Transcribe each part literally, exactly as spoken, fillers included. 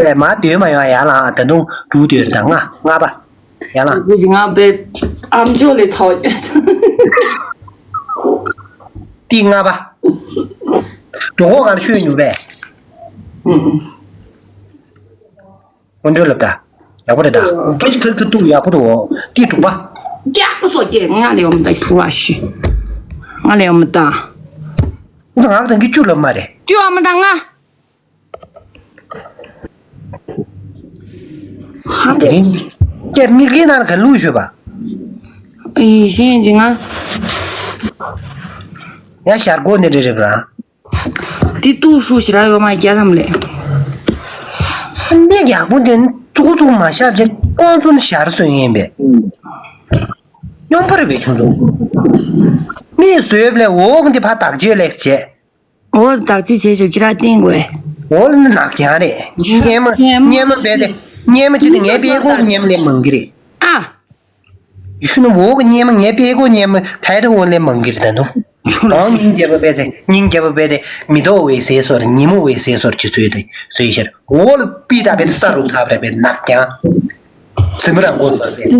ལས་མ་སྡོད་མ་ཡོང་ཡ་ལ་ད་དུང་འབྲུ་སྡོད་དང་ལྔ་ལྔ་པ་ཡ་ལ། དགུ་ཅིག་ང་པའི་ཨམ་ཅོག་ལས་ཚ་བ་སྐྱོན་སོང་། ཏི་ལྔ་པ། འགྲོ་ཁོག་གར་ཤོད་ཉུ་པས། ཨུམ། སྔོན་འགྲོའི་ལབ་ད། ཡག་པོ་རེད་ད། ཨོ། ཁྱེད་ཁྱེད་ཁྱེད་ཐུག་ཡག་པོ་འདུག་ཏི་དྲུག་པ། ཀྱག་པོ་སོ་ཀྱེ་ང་ལས་འོང་ད་ཕུ་བ་ཤི། ང་ལས་འོང་ད། ང་ད་གི་བཅུ་ལབ་མ་རེད། བཅུ་འོང་ད་ང་། ཧ་དེ་རིང་། ཀྱེ་མིག་གི་ནང་ག་ལུག་ཞུ་བ། ཨི་ཤེས་ཀྱི་ང་། ཡ་ཞར་གོ་ནི་རེད་རེད་ར། དེ་ཏུ་ཧྲུ་ཞི་ར་ཡོད་མ་རྒྱ་ལམ་ལས། མི་ཡག་པོ་དེ་ཙུག་ཙུག་མ་ཤབ་ཅེ་ཀོང་ཙུན་ཞར་སོན་ཡིན་པས། སྙོམས་པོ་རེད་པས་ཆུང་ཆུང་། མི་བཟོས་པ་ལས་འོག་འདི་ཕ་དག་བཅོས་ལེགས་བྱས། འོ་དག་ཅི་བྱེད་ཆོག་ཁྱེད་རང་བསྟན་དགོས། འོ་ལ་ནག་རྐྱང་རེད། གཉེར་མ་གཉེར་མ་གཉེར་མ་རྦད་དེ་གཉེར་མ་ཅི་དེ་ངའི་དཔེ་ཁོག་གཉེར་མ་ལས་མང་གི་རེད། ཨ། ཡུ་ཤུ་ནི་འོག་གི་གཉེར་མ་ངའི་དཔེ་ཁོག་གཉེར་མ་ད་ཡ་དེ་འོ་ལས་མང་གི་རེད་ད་དུང་། གང་སྙིང་རྗེ་པོ་རྦད་དེ་སྙིང་རྗེ་པོ་རྦད་དེ་མི་ཐོག་བའི་ཟས་སོར་ཉིན་མོ་བའི་ཟས་སོར་ཅི་ཚོད་དེ་ཚོད་ཤར་འོ་ལ་པི་ད་རྦད་དེ་ས་རུ་ཚ་བ་རེད་པས་ནག་རྐྱང་། ཟི་མི་རང་མགོ་ཟོར་བས། དུ་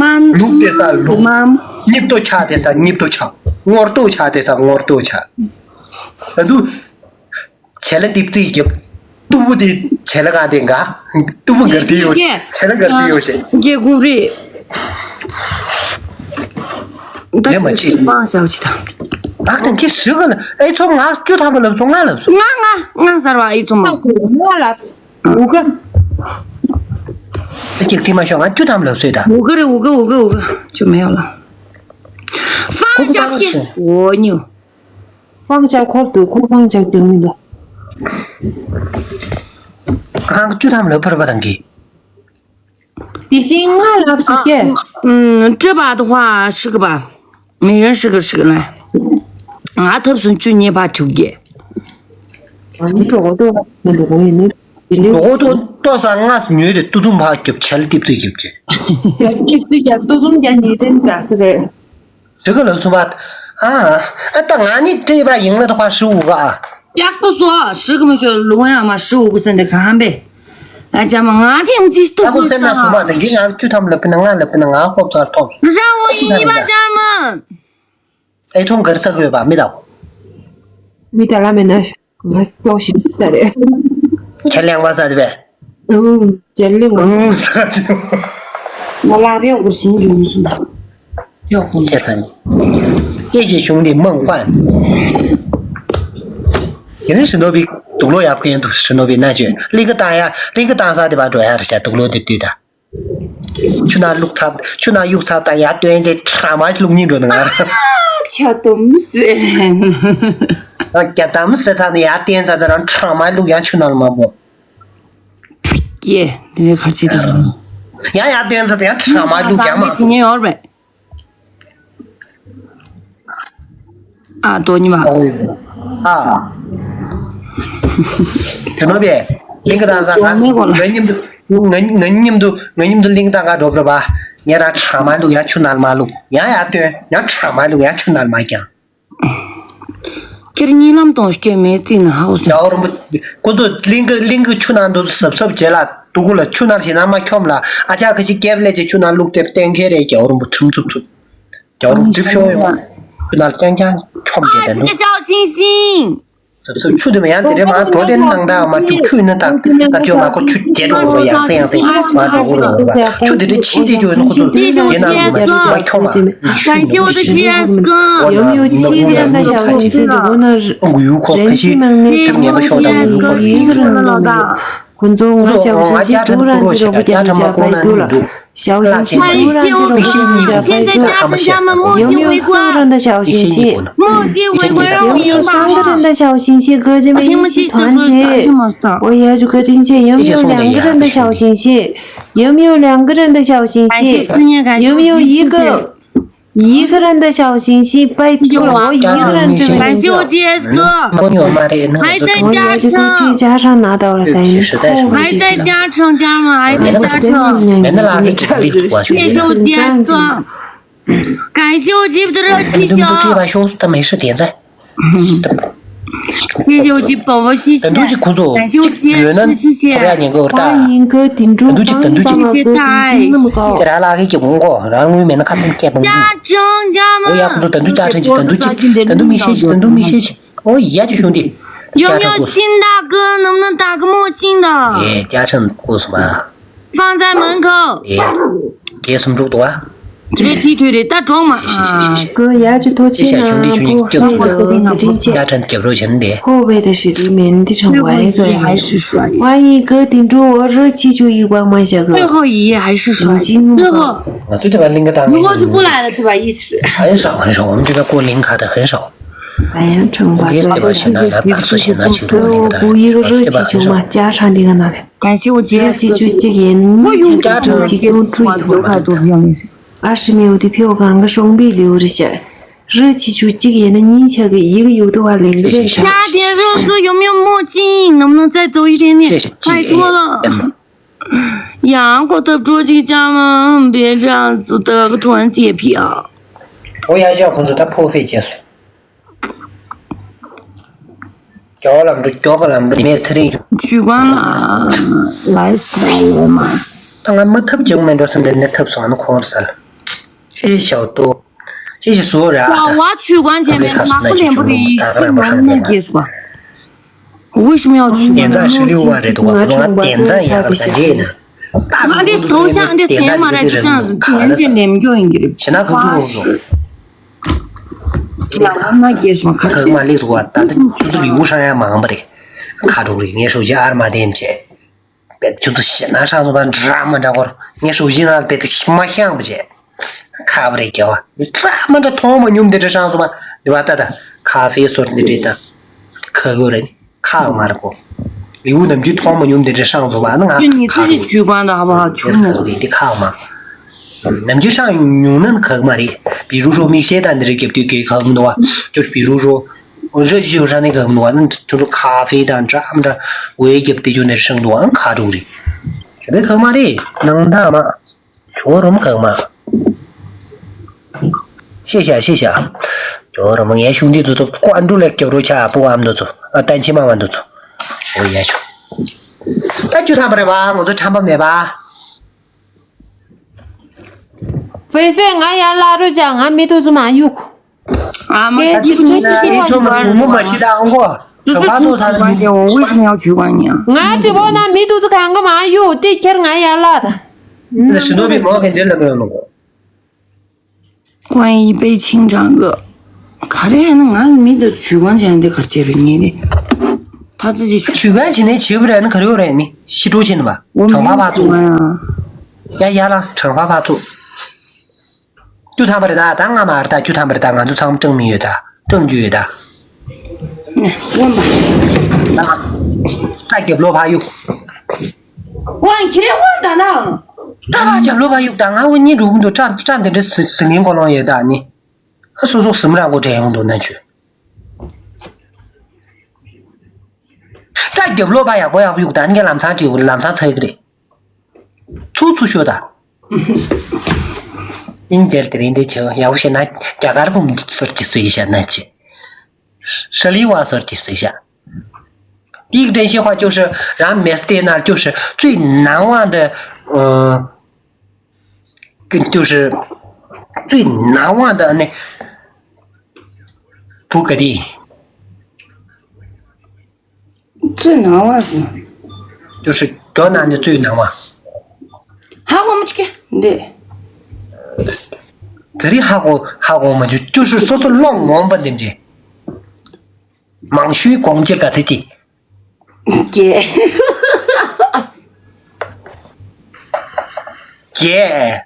མམ། ལུག་དེ་ས་ལུག་དུ་མམ། སྙིབ་ཏོ་ཆག་དེ་ས་སྙིབ་ཏོ་ཆག་སྔོར་ཏོ་ཆག་དེ་ས་སྔོར་ཏོ་ཆག་ད་དུ། བྱེ་ལ་ཏིབ་ཙིག་རྒྱབ། ཏུ་བུ་དེ་བྱེ་ལ་ག་དེ་འགའ། ཏུ་བུ་གར་དེ་ཡོད་བྱེ་ལ་གར་དེ་ཡོད་བྱེ། རྒྱལ་དགུ་རེད། ད་ལས་མ་ཅིག་ཅིག་སྤང་བྱ་བ་ཅི་དང་། ཨ་ད་ཁྱེད་ཞི་ག་ལ་ཨེ་ཚོ་ང་བཅུ་ཐམ་པ་ལབ་སོང་ང་ལབ་སོང་། ང་ང་ང་ཟེར་བ་ཨེ་ཚོ་མ། ང་ལབ། འུ་ག་ཅིག་ཅིག་མ་ཤོག་ང་བཅུ་ཐམ་ལབ་སོང་ད། འུ་ག་རེད་འུ་ག་འུ་ག་འུ་ག་ཅུ་མེད་ཡོད་ལ། ཧྥང་ཅག་གི་འོ་ཉུ། ཧྥང་ཅག་འཁོར་འདུག་ཁོ་ཧྥང་ཅག་ཅང་མི་འདུག་ཁང་བཅུ་ཐམ་ལབ་ཕར་པ་དང་གི། དེ་བཞིན་ང་ལབ་སོང་ཀྱེ། ཨུམ། 这把的话是个吧，每人是个是个来。ང་ཐབ་སུན་བཅུ་གཉིས་པ་ཐུག་གེ། འགྲོ་གོ་ཏོ་ནི་འགྲོ་གོ་ཡིན་ནི། འགྲོ་གོ་ཏོ་ཏོ་ས་ང་ཉོས་ཏེ་ཏུ་ཏུ་མ་རྒྱབ་བྱེ་ལ་ཏིབ་ཏིབ་རྒྱབ་ཅེ། རྒྱབ་ཏིབ་ཏིབ་རྒྱབ་ཏུ་ཏུ་རྒྱབ་ཉོས་ཏེ་འདྲ་ས་རེད། ཞི་ག་ལབ་སོང་བ། ཨ། ཨ་ད་ང་ནི་སྤྲད་པ་ཡིན་ལ་ད་ཁ་ཧྲི་འུ་ག་ཨ། ཡག་པོ་སོ་ཧྲི་ག་མི་ཤོ་ལུང་ཡང་མ་ཧྲི་འུ་ག་ཟེར་འདི་གང་པས། ཨ་ཅག་མ་ང་ཐེངས་ཅིག་ད་ཁོ་སེམས་ན་སོང་བ་ད་འདི་ཡང་བཅུ་ཐམ་ལབ་པ་ན་ང་ལབ་པ་ན་ང་ཁོབ་ཚར་ཐོབ། རང་འོ་ཡིན་ཡིན་པ་ཅག་མ། ཨེ་ཐོང་གར་ས་དགོས་པ་མི་དང་། མི་དང་ལ་མེད་ན། ང་ལྟོགས་ཤིག་ལྟ་རེད། ཁྱེད་གླེང་བ་ཟ་དེ་བས། ཨུང་། ཁྱེད་གླེང་བ་ཟ། ཨུང་ཟ་ཅི། ང་ལ་རེ་འུར་ཞིང་ཡོང་སོང་ད། ཡོག་ཁྱེད་ཚང་མི། སྐད་ཅིག་གཞུང་འདི་མང་པ། ཡིན་ནི་ཧྲི་ནོ་བི་དུག་ལོ་ཡག་གི་ཡིན་འདུག་ཧྲི་ནོ་བི་ན་ཅོས་གླིང་ག་བཏང་ཡ་གླིང་ག་བཏང་ས་དེ་བ་འགྲོ་ཡ་རེད་ཤ་དུག་ལོ་དེ་དུས་ད། ཆུ་ནང་བླུགས་ཐབས་ཆུ་ནང་གཡུག་ཚར་ད་ཡར་བཏོན་རྗེས་ཁྲག་མ་བླུགས་སྙིང་འགྲོ་ནི་ང་རང་། ཆ་དུམ་སེ། རྒྱ་དམ་སེ་ཐག་ནི་ཡར་བཏོན་ཚར་ད་རང་ཁྲག་མ་བླུགས་ཡང་ཆུ་ནང་ལ་མ་འབོ། ཀྱེ། དེ་ནས་ཁར་ཆེ་དེ་ཡིན། ཡང་ཡར་བཏོན་ཚར་ད་ཡང་ཁྲག་མ་བླུགས་ཡང་མ་འབོ། ཆེ་ཉེ་ཡོར་བས། ཨ་དོ་ཉི་མ། ཨ། དེ་ནོ་བས། ལིང་ག་དང་ས་ང་ང་མཉམ་དུ་ང་ང་མཉམ་དུ་ང་མཉམ་དུ་ལིང་ག་དང་ང་འགྲོ་བར་བ། ངས་རང་ཁྲག་མ་བླུགས་ཡང་ཆུ་ནང་མ་བླུགས་ཡང་ཡར་བཏོན་ཡང་ཁྲག་མ་བླུགས་ཡང་ཆུ་ནང་མ་བརྒྱངས། ཁྱེད་གཉིད་ལམ་དང་སྐྱེ་མེད་རྩིས་ན་ཧའོ་སེ། རྒྱལ་བ་རིན་པོ་ཁོ་ཚོ་གླིང་གི་གླིང་གི་ཆུ་ནང་དུ་གཟབ་གཟབ་བྱེད་ལ་དུ་གུ་ལ་ཆུ་ནང་ཞིག་ནང་མ་འཁྱོམ་ལ་ཨ་ཅག་ཁ་ཅིག་སྐེབ་ལས་ཀྱི་ཆུ་ནང་བླུགས་ཏེ་བསྟན་མཁན་རེད། རྒྱལ་བ་རིན་པོ་ཁྲིམས་རྩུབ་ཚུབ། རྒྱལ་བ་རིན་པོ་གྲིབ་ཤོར་ཡོང་། ཆུ་ནང་རྐྱང་རྐྱང་འཁྱོམ་བྱས་ཏེ་འདུག 小星星。 གཟབ་གཟབ་ཆུ་དེ་མ་ཡང་དེ་འདྲའི་མ་འགྲོ་དེ་ནང་ད་མ་བཅུག་ཆུ་ཡིན་ན་ད་ད་ཅོ་མ་ཁོ་ཆུ་རྒྱས་འགྲོ་ལོ་ཡང་སེ་ཡང་སེ་མ་འགྲོ་གོ་ལོ་ཆུ་དེ་འདྲའི་ཕྱི་དེ་ཅོ་ཡིན་ན་ཁོ་ཚོ་དེ་ན་མ་འཁྱོམ་མ། 感谢我的 T S 哥。 有没有七个人的小星星？我呢，人气蛮那个，一个人都没有。 ཁོང་ཚོ་ང་小星星་དྲུག་རང་ཅི་རོགས་པ་རྒྱབ་ནས་བྱ་བའི་དུས་ལ། 小星星་དྲུག་རང་ཅི་རོགས་པ་རྒྱབ་ནས་བྱ་བའི་དུས་ལ། 小星星་དྲུག་རང་ཅི་རོགས་པ་རྒྱབ་ནས་བྱ་བའི་དུས་ལ། 有没有四个人的小星星？ 有没有三个人的小星星？ 我也要去客厅去，有没有两个人的小星星？有没有两个人的小星星？有没有一个 一个人的小星星，拜托，我一个人这边。 感谢我 T S 哥。 还在加成。 还在加成加吗？还在加成。 谢谢我 T S 哥。 感谢我 Jeep 的热气球。谢谢我这宝宝，谢谢。 ད་དུང་ཅིག་ཁོ་ཚོ་感谢我姐，ཅིག་ཡོད་ན་谢谢。 ཁོ་ཡ་ཉན་གི་འོར་ད། 欢迎哥顶住帮一帮啊，哥顶住那么高。 ཁྱེད་རང་ལ་ཁེ་ཀྱི་མོང་གོ་རང་དངུལ་མེད་ན་ཁ་ཚོན་སྐད་པོ་འདུག 家政家们。 ཨོ་ཡ་ཁོ་ཚོ་ད་དུང་ཅག་ཁྲེན་ཅིག་ད་དུང་ཅིག་ད་དུང་མི་ཤེས་ཤིག་ད་དུང་མི་ཤེས་ཤིག་ཨོ་ཡ་ཅིག་གཞུང་འདི། 有没有新大哥？能不能打个墨镜的？ ཨེ་ཅག་ཁྲེན་ཁོ་སོང་བ། 放在门口。 ཨེ། རྒྱལ་སུམ་དྲུག་འདུག་བ། 这个鸡腿的大壮嘛啊。 哥，ཡ་ཅིག་ཐོ་ཅེ་ན་པོ་ཧ་ཡ་ཀི་ཏིང་ཅེ། 家政给不着钱的。 后背的是里面的成为这样。 欢迎哥顶住我热气球一光芒下哥。 最后一页还是刷一页。最后。 ང་ཚོ་དེ་བ་གླིང་ག་དང་如果就不来了，对吧？意思。 很少很少，我们这边过灵卡的很少。 哎呀，成吧，这个是不是不不一个热气球嘛，加上这个那里。 感谢我姐。 热气球这个人，你这个东西都注意头发。 二十秒的票刚刚双臂流着血，热气球这个人的你这个一个有的话，两个人。 大点热哥有没有墨镜？能不能再走一点点？ 谢谢。 太多了。 杨过的捉起家吗？别这样子的，团结票。 ཨོ་ཡ་ཅག་ཁོ་ཚོ་ད་ཕོ་ཧྥེ་བྱས་སོང་། 叫了不叫了不，没吃的。 取关了，来是来嘛。 ད་ང་མ་ཐབས་ཀྱང་མེད་འགྲོ་སེམས་པའི་ནད་ཐབས་སོང་ན་ཁོང་ས་ལ། ཤེས་ཤའོ་ཏོ། ཤེས་ཤི་སོ་ར། 我我取关前面拿个脸不得一信，我那个是吧？我为什么要取关？ བསྟན་རྩ་ཧྲི་ལིའུ་བ་རེད་འདུག་བ། ཁོ་ཚོ་ང་བསྟན་རྩ་ཡག་ག་འདྲ་ཡིན་ན། 他的头像，他的脸嘛，就这样子，点点嘛，就这样子，点点点点。 ཡང་ན་རྒྱལ་སོང་ཁ་ཁ་མ་ལས་སུ་བ་ད་ལྟ་ཁྱོད་ཚོ་ལིའུ་ཧྲང་ཡ་མང་པ་རེད། ཁ་དྲུག་རེད། ངས་ཧྲོ་ཇི་ཨར་མ་དེམ་བྱས། ཁྱོད་ཚོ་ཞེ་ན་ཧྲང་སོང་བ་འདྲ་མ་འདྲ་གོ་ངས་ཧྲོ་ཇི་ན་དེ་དེ་མ་ཤང་བ་བྱས། ཁ་བ་རེད་རྒྱལ་བ་འདྲ་མ་འདྲ་མཐོང་མ་མྱོང་དེ་འདྲ་ཧྲང་སོང་བ་འདི་བ་ད་ད་ཁ་ཧྥེ་སོར་འདི་འདྲ་ད་ཁ་གོ་རེད། ཁག་མ་རེད་གོ། ལིའུ་ནམ་རྒྱུན་མཐོང་མ་མྱོང་དེ་འདྲ་ཧྲང་བཟོ་བ་ན་ང་ཁག་འདུག་རེད། 你自己取关的好不好？求你了。 དེ་ཁག་མ། ནམ་རྒྱུན་ཧྲང་མྱོང་ན་ཁག་མ་རེད། 比如说 མིག་ཤེལ་དང་འདི་རེ་རྒྱབ་དུས་གེ་ཁག་མི་འདུག་བ། 就是 比如说 འོ་རེ་ཞིག་ཧྲང་ནས་ཁག་མི་འདུག་བ། ཁྱོད་ཚོ་ཁ་ཧྥེ་དང་འདྲ་འདྲ་འོའི་རྒྱབ་དེ་ཅུང་ནས་ཧྲང་འདུག་བ་ཁག་འདུག་རེད། དེ་ཁག་མ་རེད། ནང་ད་མ། ཇོ་རུམ་གང་མ། ཤེས་བྱ་ཤེས་བྱ། ཇོ་རུམ་ངའི་གཞུང་འདི་ཚོ་ཚོ་ཀོ་ཨན་ཀྲུ་ལེགས་སྐྱབས་རོ་ཆ་པུ་ཨམ་འདི་ཚོ་ཨ་ཏན་ཆི་མ་བ་འདི་ཚོ། འོ་ཡ་ཆུ། ད་ཅུ་ཐམ་པ་རེད་བ་ང་ཚོ་ཁྲམ་པ་མེད་པ། ཧྥེ་ཧྥེ་ང་ཡར་ལ་རོ་ཅ་ང་མི་ཐུག་ཚུ་མ་གཡུག 俺们一直没去 ཁྱེད་ཚོ་མ་གྲུང་མོ་མ་བྱེད་ད་ཨང་གོ། 就是 གང་ཐོག་ཚ་ལ་我为什么要取关你啊？ ང་直播ན་མི་ཐུག་ཚུ་གང་ག་མ་གཡུག་དེ་ཁྱེར་ང་ཡར་ལ་ད། ན་ཞི་ནོ་བི་མོ་གན་དེ་ལ་མེད་ནོ། 欢迎一杯清肠哥。 ག་རེ་ཡིན་ན་ང་མི་དུ་取关ཅན་དེ་གར་བྱས་པའི་ངེས་རེད། ད་ཙི་ཅི་ཆུ། 取关བྱས་ནས་བྱེད་པ་རེད་ན་ག་རེ་ཡོད་རེད་ནི་ཤི་ཀྲོ་ཆེ་ནི་བ། 我没有 长发发 取 ཚུགས། 关啊。 ཡ་ཡ་ལ་长发发 ཚུགས། བཅུ་ཐམ་པ་རེད་ད། ད་ང་མ་རེད་ད། བཅུ་ཐམ་པ་རེད་ད། ང་ཚོ་ཚང་མ་སྤྲང་མི་ཡོད་ད། སྤྲང་རྒྱུ་ཡོད་ད། ནས་དབོན་པ། ད་རྒྱབ་ལོགས་ཕ་གཡུག་དབོན་ཁྱེད་རང་དབོན་ད་ན། ད་ཕ་རྒྱབ་ལོགས་ཕ་གཡུག་ད། ང་དབོན་གཉིས་འགྲོ་གི་འདུག་སྐྲ་སྐྲ་འདི་འདྲ་ཟི་ཟི་ལིང་གོ་ལོང་ཡོད་ད་ནི། ཨ་སོ་སོ་ཟི་མ་རང་གོ་དྲན་ཡོང་འདུག་ན་ཆུ། སྐྲ་རྒྱབ་ལོགས་ཕ་ཡག་པོ་ཡག་པོ་གཡུག་ད་ནི། ལམ་སང་བྲིས་ལམ་སང་ཚ་གི་རེད། ཚུགས་ཚུགས་ཤོད་ད། ཨིན་རྒྱལ་དེ་རིང་དེ་ཆེ་ཡག་པོ་བཤད་ན་རྒྱ་གར་གོམ་སོར་གྱི་སུ་ཡི་ཤ་ན་ཆེ། 沙利瓦 སོར་གྱི་སུ་ཡི་ཤ། 第一个真心话就是 རང་མེས་དེ་ན་就是最难忘的呃就是最难忘的那不给力。 最难忘什么？ 就是 ཇོ་ན་ནི་最难忘。 ཧ་གོ་མི་ཆུ་ཀེ་འདི། ག་རེ་ཧ་གོ་ཧ་གོ་མ་ཆུ། 就是 སོ་སོ་ལོང་ངོམ་པ་འདི་འདྲ། མང་ཤོས་གོང་ཆེ་ག་ཚད་ཅི། རྒྱལ། རྒྱལ།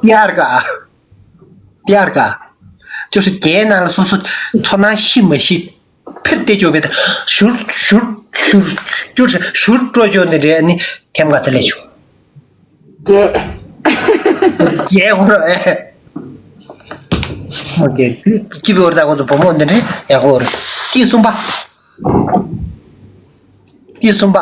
第二个啊，第二个啊，就是 རྒྱལ་ནང་ལ་སོ་སོ་ཚོར་སྣང་ཤི་མ་ཤི། ཕིར་ཏེ་ཅོ་བེ་ད་ཞུར་ཞུར་ཞུར་ཞུར་ཞུར་སྤྲོ་ཅོ་ནི་རེད་ནི་ཐེམ་ག་ཚ་ལས་ཆུ། རྒྱལ། རྒྱལ་ཧོ་ར་ཨེ། ཨོ་ཀེ། ཅི་བོར་ད་ཁོ་ཚོ་བུ་མོ་འདི་འདྲ་ཡག་པོ་རེད། ཏི་གསུམ་པ། ཏི་གསུམ་པ་ཨ།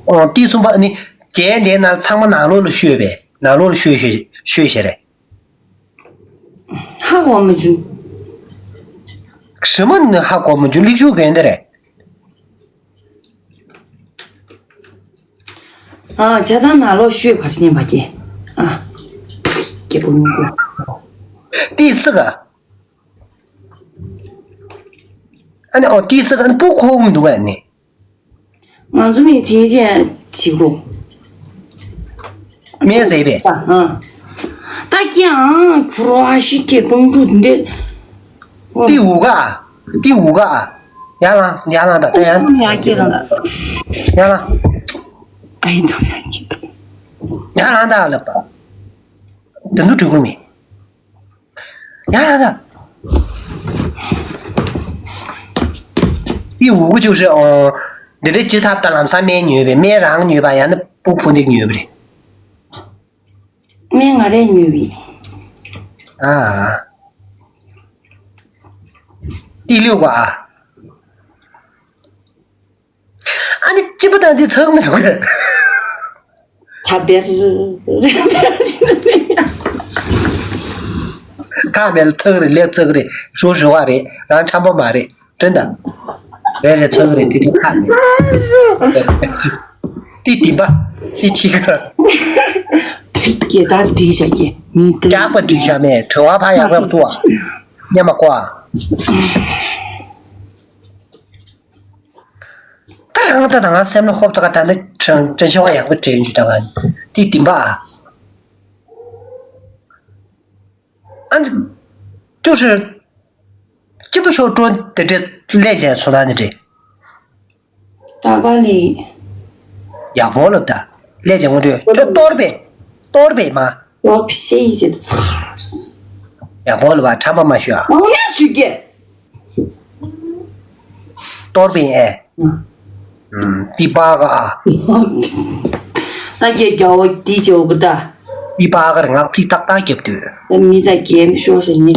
ཨོ་ཏི་གསུམ་པ་ནི་རྒྱལ་འདི་ན་ཚང་མ་ནང་ལོགས་ལ་ཤོད་པས། ནང་ལོགས་ལ་ཤོད་ཤོད་ཤོད་ཤེས་རེད། ཧ་གོ་མ་བྱུང་། ཞི་མ་ནི་ཧ་གོ་མ་བྱུང་། ལིག་ཤུ་གན་དེ་རེད། ཨ། ཇ་ཚང་ནང་ལོག་ཤོད་ག་ཅི་ཉན་པ་ཀྱེ། ཨ། སྐྱེ་བོ་ཉུང་པོ། ཏི་སི་ག་ཨ་ནི་ཨོ་ཏི་སི་ག་ཨ་ནི་སྤུ་གུ་ཁོག་མི་འདུག་ཨ་ནི། ང་ཚོ་མི་དེ་ཅན་བྱེད་དགོས། སྨན་ཟས་པས། ཨ། ད་ཀྱང་ཁུར་བ་ཞིག་གི་དཔུང་གྲུ་འདི། ཏི་འུ་ག་ཏི་འུ་ག་ཡ་ལང་ཡ་ལང་ད་ད་ཡ། ཡ་ཀྱེ་ལང་། ཡ་ལང་། ཨ་ཡི་ཚོ་ཡ་ཀྱེ། ཡ་ལང་ད་ལབ་པ། དེ་ཚོ་འགྲིག་གི་མེད། ཡ་ཡ་ཡ། ཏི་འུ་གུ་ཅུ་ཧྲི་ཨོ། འདི་འདྲའི་ཅི་ཐབས་ད་ལམ་སང་སྨན་ཉོས་པས། སྨན་རང་ཉོས་པ་ཡང་ན་སྤུ་ཕུ་འདི་ཉོས་པ་རེད། སྨན་ང་རས་ཉོས་པས། ཨ། ཏི་ལིའུ་ག་ཨ། ཨ་ནི་སྐྱིད་པོ་དང་འདི་ཚགས་མི་འདུག་གས། ཐ་བེར། ཁ་མེད་ལ་ཚགས་རེད། ལེབ་ཚགས་རེད། ཞོ་ཞོ་བ་རེད། རང་ཁྲམ་པ་མ་རེད། དྲན་དང་། རེད་རེད། ཚགས་རེད། དེ་དུས་ཁ་མེད། ཏི་དིམ་པ། ཏི་ཆི་ག་སྐྱེ་ད་བྲིས་བཞག་གི་མི་ཏི། ཡག་པ་བྲིས་བཞག་མེད། བྲེལ་བ་ཕ་ཡག་པ་བཙུགས་ཨ། སྙམ་མ་གོ་ཨ། ད་རང་ད་ད་ང་སེམས་ལ་ཧོབ་ཏེ་ག་ད་ནི་དྲན་དྲན་ཤེས་པ་ཡག་པོ་དྲན་རྒྱུ་ད་ག་ཏི་དིམ་པ་ཨ། ཨ་ནི། ཅོ་ཧྲི། སྐྱིད་པོ་ཤོག་ཀྲོ་དེ་འདྲས་ལས་བྱས་སོང་ན་ནི་འདྲི། ད་ག་ལས། ཡག་པོ་ལབ་ད། ལས་བྱས་ངོ་འདྲི་ཁྱོད་གཏོར་པས། གཏོར་པས་མ། ལོ་ཕྱེ་ཡི་ཅེ་ཚར། ཡག་པོ་ལབ་པ་ཁྲམ་པ་མ་ཤོད་ཨ། ངོ་ནས་སུས་སྐྱེ། གཏོར་པས་ཨེ། ཏི་པ་ག་ཨ། ད་ཀྱེ་རྒྱལ་བོ་འདི་ཇོ་གི་ད། ཏི་པ་གར་ངག་ཚིག་ཏག་ཏག་རྒྱབ་དུས། ད་མི་ད་རྒྱལ་མི་ཤོག་ཟེར་ནི།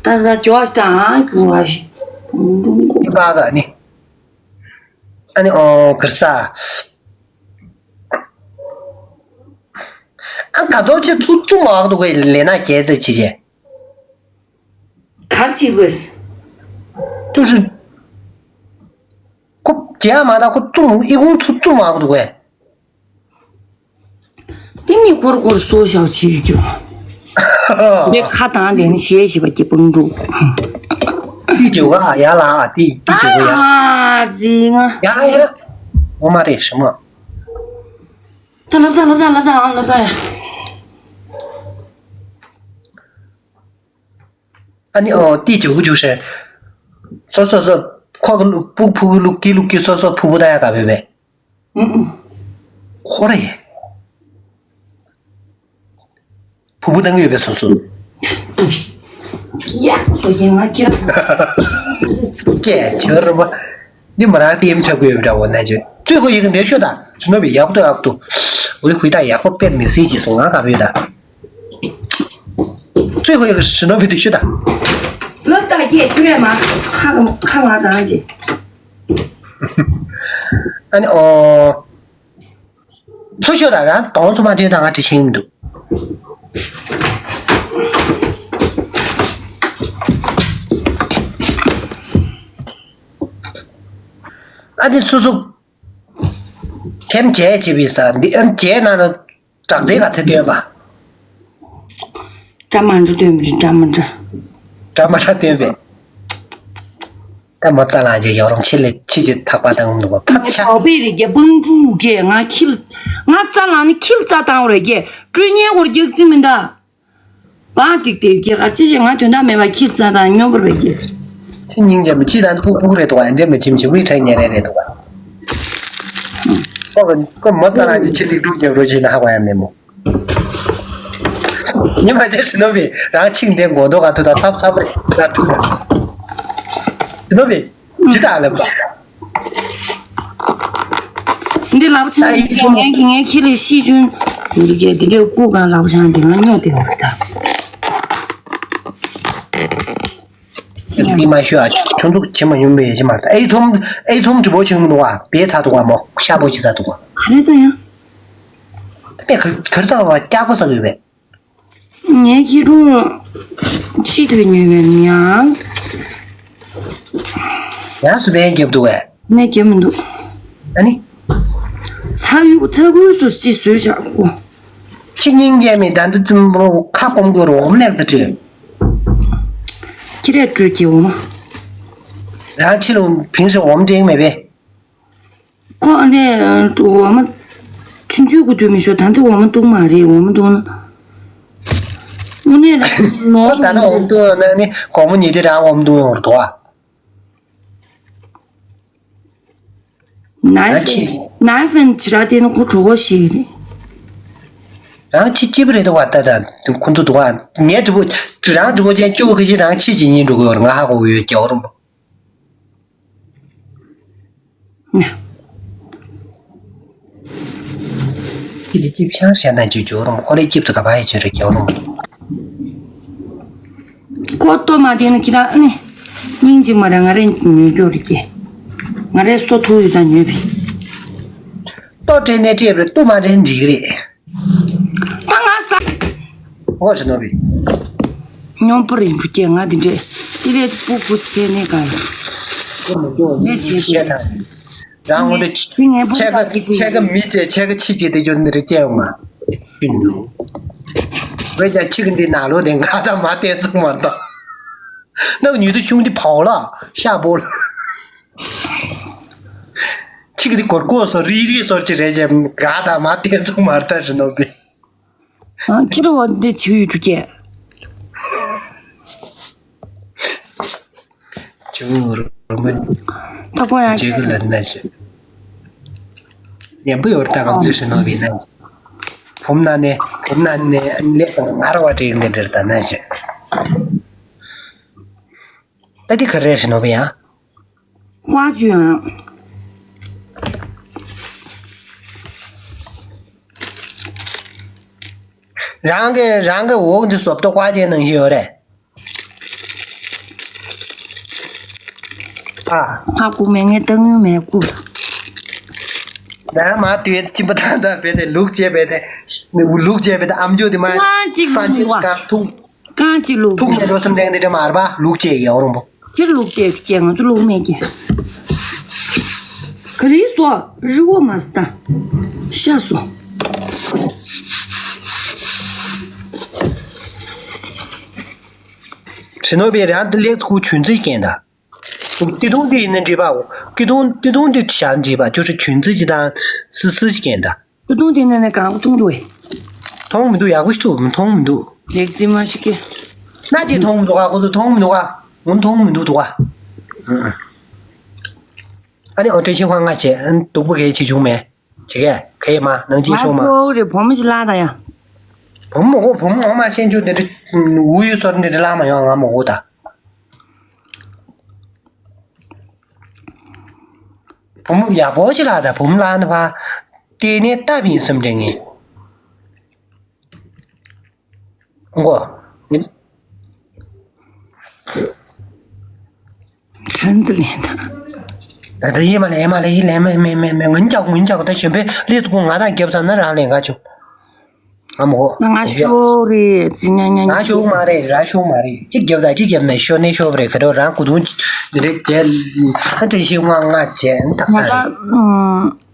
ད་ད་ཇོ་ཨ་ཞིག་ད་ཨ་ཀུ་ཨ་ཞིག་ཏི་པ་ག་ནི། ཨ་ནི་ཨོ་གར་ས། ཨ་ག་ཚོད་ཅིག་ཚུགས་ཚུགས་མ་བག་འདུག་གས་ལས་ན་རྒྱལ་རྩེ་ཆེ་ཆེ། གར་ཅིག་དགོས། ཏུ་ཧྲི། ཁོ་རྒྱལ་མ་ད་ཁོ་བཙུམ་ཨི་ཁུང་ཚུ་བཙུམ་མ་གོ་འདུག་གས། དེ་མི་འཁོར་འཁོར་སོ་ཞའོ་ཆི་ཡོད་རྒྱུ། འདི་ཁ་དང་དེ་ནི་ཞེས་ཞེས་པ་ཀྱི་སྤང་འགྲོ། ཏི་ཇོ་ག་ཡ་ལ་ཨ་ཏི་ཏི་ཇོ་ག་ཡ། ཨ་ཙི་ང་། ཡ་ཡ། ངོ་མ་རེད་ཞི་མ། ད་ལབ་ད་ལབ་ད་ལབ་ད་ཨང་ལབ་ད་ཡ། ཨ་ནི་ཨོ་ཏི་ཇོ་གུ་ཇུ་ཧྲེ། སོ་སོ་སོ། ཁོ་གི་ལུག་སྤུ་ཕུ་གུ་ལུག་ཀི་ལུག་ཀི་སོ་སོ་ཕུ་བུ་ད་ཡ་ག་བེ་བེ། ཨུ་ཨུ། ཁོ་རེ། ཕུ་བུ་ད་ངུས་བེ་སོ་སོ། ཡ་སོ་ཡིན་ང་ཀི་ར། ཀེ་ཇོ་ར་བ། འདི་མ་རང་ཏེམ་ཆ་གུ་ཡོད་འདྲ་བོ་ན་ཇོ། ཙུས་ཁོ་ཡི་གི་འདེ་ཤོ་ད། ཞི་ནོ་བི་ཡག་པོ་ཡག་པོ། འོ་ཧུའི་ད་ཡག་པོ་དཔེ་མི་སྲིད་ཅེས་སོང་ང་ག་བེ་ད། ཙུས་ཁོ་ཡི་གི་ཞི་ནོ་བི་འདེ་ཤོ་ད། ལོ་ད་ཀྱེ་ཁྱོད་མ་ཁ་ཁ་མ་དང་ཅེ། ཨ་ནི་ཨོ། ཚུ་ཤོ་ད་རང་དོང་ཚུ་མ་དོན་ད་ང་དྲི་ཤེས་མི་འདུག་ཨ་ནི་སུ་སུ། ཐེམ་བྱས་བྱས་པའི་ས་འདི་ཨ་ནི་བྱས་ན་ནི་དྲག་རྩལ་ག་ཚད་སྟོན་པ། ཀྲ་མ་འགྲོ་སྟོན་པའི་ཀྲ་མ་འགྲོ། ཀྲ་མ་འགྲོ་སྟོན་པའི། ད་མོ་རྩ་ལ་ཅེ་ཡོ་རོང་ཆེ་ལེ་ཆེ་ཆེ་ཐག་པ་དང་འདུག་པ་ཕབ་ཆ། ཨོ་པེ་རི་གེ་སྤང་འགྲོ་གེ་ང་ཁྱིལ། ང་རྩ་ལ་ནི་ཁྱིལ་རྩ་དང་རེ་གེ་སྤྲོད་ཉེ་བོར་རྒྱག་རྩི་མི་འདའ། བང་ཀྲིག་དེ་ཀྱེ་ག་ཅི་ཅི་ང་དོན་དག་མེད་པ་ཁྱིར་རྩ་དང་སྨྱོན་པོར་བས་ཀྱེ། ཁྱི་སྙིང་རྗེ་མོ་ཁྱི་དང་ཕུག་ཕུག་རེད་དོ་ཨ་འདྲེ་མི་ཁྱིམ་ཁྱི་བུའི་ཁྲའི་ཉེ་རེ་རེད་དོ་ཨ། ཁོ་ཁོ་མོ་ཙ་ལ་ཅི་ཁྱི་ལིག་ལུག་རྒྱབ་རོ་ཅི་ན་ཧ་གོ་ཡ་མེད་མོ། ཉི་མ་དེ་ཞི་ནོ་བི་རང་ཁྱིང་དེ་མགོ་ཐོག་ག་ཐུག་ད་ཚབ་ཚབ་རེད་ད་ཐུག་ད། ཞི་ནོ་བི། ཇི་ལྟར་ལབ་པ། འདི་ལབ་ཆང་ཨ་ཡིག་ཆུང་ངའི་ངའི་ཁྱི་ལས་ཤི་ཆུན་འདི་གས་འདི་འདྲའི་སྐུ་གང་ལབ་ཆང་འདི་ང་སྨྱོ་དེ་བ་ད། མི་མ་ཤོད་ཨ་ཆུང་ཆུང་བྱེད་མ་ཡོང་བའི་ཡེ་ཅི་མ་རེད་ཨེ་ཚོམ་ཨེ་ཚོམ་འདྲི་པོ་ཆེན་མོ་འདུག་བ་བེ་ཚ་འདུག་བ་མོ་ཤ་པོ་ཆེ་ཚ་འདུག་བ། ག་རེ་ད་ཡང་། དེ་གར་གར་ཚ་བ་སྐྱག་པ་ཟ་དགོས་པས། ངའི་ཁྱི་གྲུང་ཕྱི་དུ་ཉོས་པའི་མི་ཡང་། ཡང་སུ་བས་རྒྱབ་འདུག་བས། ངས་རྒྱབ་མི་འདུག་ཨ་ནི། ཚ་ཡུག་ཚ་ཁུལ་སུ་ཅི་བཟོས་བཞག་གོ། ཕྱི་ཉིན་རྒྱལ་མི་ད་འདི་ཙམ་པོ་ཁ་སྐོམ་དགོས་རོགས་མ་ལེགས་ཙི་བྲིས། ཁྱི་རས་སྤྲོད་ཀྱི་འོ་མ། རང་ཕྱི་ལ་ཕིང་ཞིག་འོ་མ་འདྲེན་མེད་པས། ཁོ་ཨ་ནེ་འོ་མ་ཆུང་ཆུང་གུ་དུས་མི་ཤོ་ད་འདི་འོ་མ་བཏུང་མ་རེད། འོ་མ་བཏུང་ན་དངོས་གནས་རང་ནོར་ད་ནི་འོ་མ་བཏུང་ན་ནི་དགོང་མོ་ཉལ་དུས་རང་འོ་མ་བཏུང་ཡོང་བར་འདུག་ཨ། ནའི་ཧྥན་ནའི་ཧྥན་ཇི་ར་དེ་ནི་ཁོ་གྲོགས་པོ་ཞིག་རེད། རང་ཁྱི་སྐྱིད་པོ་རེད་འདུག་བ། ད་ད་ཁོ་ཚོ་འདུག་བ། ངའི་གྲོགས་པོ་རང་གྲོགས་པོ་ཅན་སྐྱོ་བོ་ཁ་ཅིག་རང་ཁྱི་ཅིག་ཉིན་འགྲོ་གི་ཡོད་རེད། ང་ཧ་གོ་གི་ཡོད་རྒྱལ་བ་རིན་པོ། ན། ཁྱི་ལ་སྐྱིད་ཆང་བཤད་ན་ཅིག་རྒྱལ་བ་རིན་པོ། ཁོ་ལ་སྐྱིད་ཚོ་ག་པ་ཡི་ཅིག་རེད་རྒྱལ་བ་རིན་པོ། ཁོ་ལྟོ་མ་བསྟན་ན་ཁྱེད་རང་ཨ་ནི་སྙིང་རྗེ་མ་རེད། ང་རེ་ཉོས་རྒྱུ་རེད་ཀྱེ། ང་རེ་སོ་ཐུག་ཡོད་ཙང་ཉོས་པས། ལྟོ་སྤྲད་ནས་སྤྲད་པ་རེད། ལྟོ་མ་སྤྲད་ན་འགྲིག་གི་རེད། ད་ང་ཟ། ཨོ་ཞེ་ནོ་བི། སྙོམས་པོ་རེད་འགྲོ་ཀྱེ། ང་འདི་འདྲས་ཏི་རེད་སྤུ་གུ་ཚེ་ནས་ག་ཡོད། ནས་བྱེད་དགོས། རང་ངོ་དེ་ཆེ་ག་ཆེ་ག་མི་བྱེད་ཆེ་ག་ཕྱི་བྱེད་དེ་ཅོ་འདི་རེད་ཀྱེ་ཡོང་མ། བས་ཀྱང་ཁྱི་གི་འདི་ནང་ལོགས་དེ་ང་དང་མ་བལྟས་ཚུགས་མ་གཏོགས། ནག་ཉུལ་དུ་ཤུང་འདི་ཕའོ་ལ་ཤ་པོ་ལ། ཁྱི་གི་འདི་གོར་གོར་སོ་རི་རི་སོར་ཅི་རེད་ཅེ་ང་དང་མ་བལྟས་ཚུགས་མ་གཏོགས་ཞེ་ནོ་བི། ཨ་ཁྱི་ར་བ་འདི་ཆི་ཡུ་ཐུ་ཀྱེ། ཅུང་རུ་མི། ད་ཁོ་ཡང་ཅི་གི་ལ་ན་ཞེ། ཉན་པོ་ཡོད་ད་གང་ཚོད་ཞེ་ནོ་བི་ན། བུམ་ན་ནས་བུམ་ན་ནས་ལེབ་དང་ངར་བ་འདྲེ་འདྲེ་འདྲེ་ད་ན་ཅེ། ད་འདི་ག་རེ་ཞེ་ནོ་བི་ཡང་། ཁོ་ཅུ་ཡང་། རང་གི་རང་གི་འོག་འདི་སོབ་ཏོ་ཀ་ཅེ་ནང་བཞིན་ཡོད་རེད། ཨ། ཕ་ཀུ་མེ་ངེ་ཏང་ཡུ་མེ་ཀུ། ན་མ་དུས་ཅི་པ་ད་ད་བེ་དེ་ལུག་ཅེ་བེ་དེ་ལུག་ཅེ་བེ་དེ་ཨམ་ཅོ་དེ་མ་ང་ཅིག་ས་ལུག་ཅེ་ག་ཐུག་ཀང་ཅིག་ལུག་ཐུག་ནས་འགྲོ་སེམས་ལྡན་དེ་འདྲ་མ་རེད་པ། ལུག་ཅེ་ཡའོ་རོང་པོ། ཁྱེར་ལུག་ཅེ་ཅེ་ང་ཚོ་ལུག་མེད་ཀྱི། ག་རེ་སོ་རི་བོ་མ་སྟ་ཤ་སོ། ཞེ་ནོ་བི་རང་དུ་ལེགས་ཁུ་ཆུན་ཚོད་སྐྱེན་ད། ཏི་ཏུང་ཏི་ཡིན་ན་འགྲིག་པའོ། ཏི་ཏུང་ཏི་ཏུང་ཏི་ཤར་འགྲིག་པ་ཅོ་ཧྲི་ཆུན་ཙི་ཅི་དང་སི་སི་ཞིག་ཡིན་ད། ཏི་ཏུང་ཏི་ནི་ནི་གང་ཐུང་དུ་བས། མཐོང་མི་འདུག་ཡག་པོ་ཞིག་ཐུག་མཐོང་མི་འདུག་ལེགས་ཙི་མ་ཞིག་གི། ན་ཅི་མཐོང་མི་འདུག་ག་ཁོ་ཚོ་མཐོང་མི་འདུག་ག་ངོ་མཐོང་མི་འདུག་འདུག་ག་ཨ་ནི་ཨོ་ཏྲེ་ཤི་ཧོང་ང་བྱས་ཨ་ནི་སྡུག་པོ་གས་བྱེད་བྱུང་མེད། བྱེད་གས་གས་མ་ནང་ཅི་ང་ཤོག་མ། ཚོ་རེ་བུ་མོ་ཞིག་ལ་ད་ཡ། བུ་མོ་གོ་བུ་མོ་ངོ་མ་ཤེས་རྒྱུ་དེ་འདྲ་འུ་ཡུ་སོར་འདི་འདྲ་ལ་མ་ཡོང་ང་མོ་གོ་ད། བུ་མོ་ཡག་པོ་ཅིག་ལགས་དང་བུ་མོ་ལགས་ནི་ཕ། དེ་ནས་སྟབས་ཡིན་སེམས་དྲན་ངེས། མགོ། ཁྲན་ཙི་ལེན་དང་། ད་ད་ཡེ་མ་ལེ་ཡེ་མ་ལེ་ཡེ་ལེ་མེ་མེ་མེ་མེ་ངན་ཅག་ངན་ཅག་ད་གཞན་པའི་ལས་ཚུགས་ང་དང་རྒྱབ་ཚར་ན་རང་ལེན་ག་བྱུང་། ཨ་མོ། ང་ཤོག་རེད་ཙི་ཉ་ཉ་ང་ཤོག་མ་རེད་ར་ཤོག་མ་རེད་ཅིག་རྒྱབ་ད་ཅིག་རྒྱབ་ནས་ཤོག་ནས་ཤོག་རེད་ཁ་རོ་རང་གུ་དུང་འདི་རེད་ཅེ་ཨ་ཏི་ཤི་ང་ང་ཅེ་ཨ་ཏ་ང་ཨ་རེད།